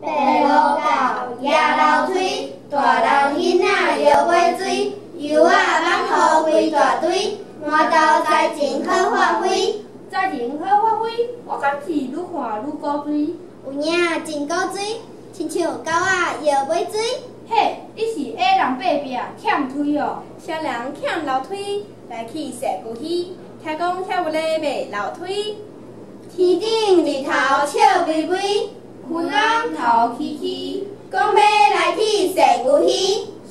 白鷺狗，攑楼梯，大人囡仔摇尾追，柚仔挽予规大堆，馒头才情好发挥。才情好发挥，我敢是愈看愈古錐。有影真古錐，親像狗仔搖尾追。嘿，你是矮人爬壁欠推哦。啥人欠樓梯來去踅牛墟？聽講遐有咧賣樓梯。天頂日頭笑微微，雲翁頭起起，講欲來去踅牛墟。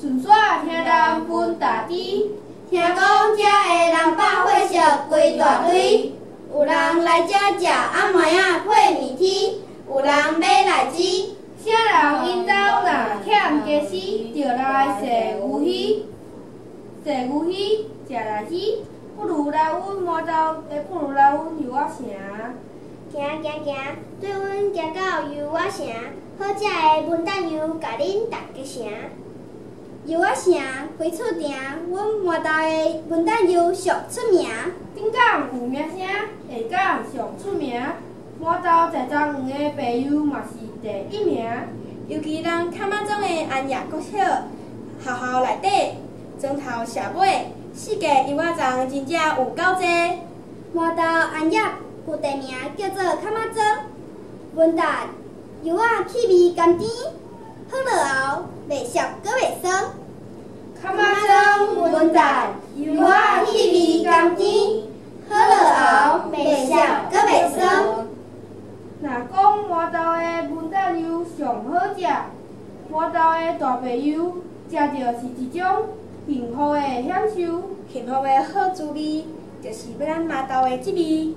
順紲聽人分大滴，聽講遮的人百貨熟規大堆，有人來遮食暗暝仔配麵麶，有人買荔枝。啥人𪜶兜若欠家私，就來踅牛墟，踅牛墟，食荔枝，不如來阮饃頭，不如來阮柚仔城。行行行，綴阮行到柚仔城，好食的文旦柚，共恁逐家嘗。柚仔城歸厝埕，阮饃頭的文旦柚上出名。頂港有名聲，下港上出名。饃頭在莊園的白柚嘛是第一名。尤其咱崁仔莊的安業國小學校內底，磚頭社尾，四界柚仔欉真正有夠濟。饃頭安業舊地名叫做崁仔莊，文旦柚仔氣味甘甜，喝落喉袂澀閣袂酸。崁仔莊文旦柚仔氣味甘甜，喝落喉袂澀閣袂酸。若講饃頭的文旦柚上好食，饃頭的大白柚，食著是一種幸福的享受。幸福的好滋味，就是欲咱饃頭的這味。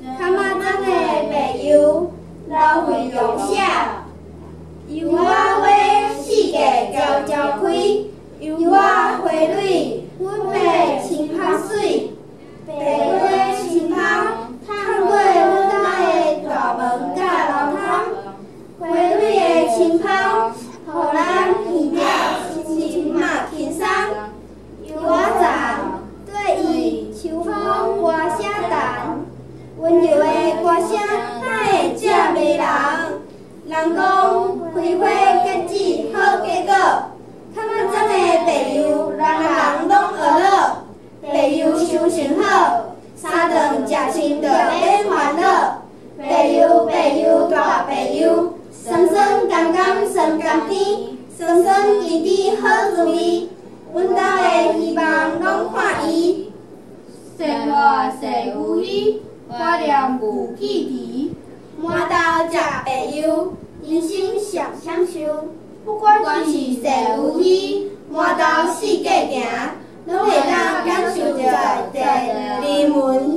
崁仔莊的白柚，老肥用寫，柚仔花四界悄悄開，柚仔花蕊阮欲穿芳媠，白花清芳，透過阮家的大門佮樓窗，花蕊的清芳，予咱聞著心嘛輕鬆。柚仔欉對伊秋風歌聲彈，溫柔的歌聲哪會這迷人？人講開花結籽好結果，崁仔莊的白柚，人人攏學老。白柚收成好，三頓食穿就免煩惱。白柚白柚大白柚，酸酸甘甘酸甘甜，酸酸甜甜好滋味。阮兜的希望攏看伊。踅活踅牛墟，懷念舊記憶。饃頭食白柚，人生上享受。不管不管是踅牛墟，饃頭四界行，攏會當感受著在人文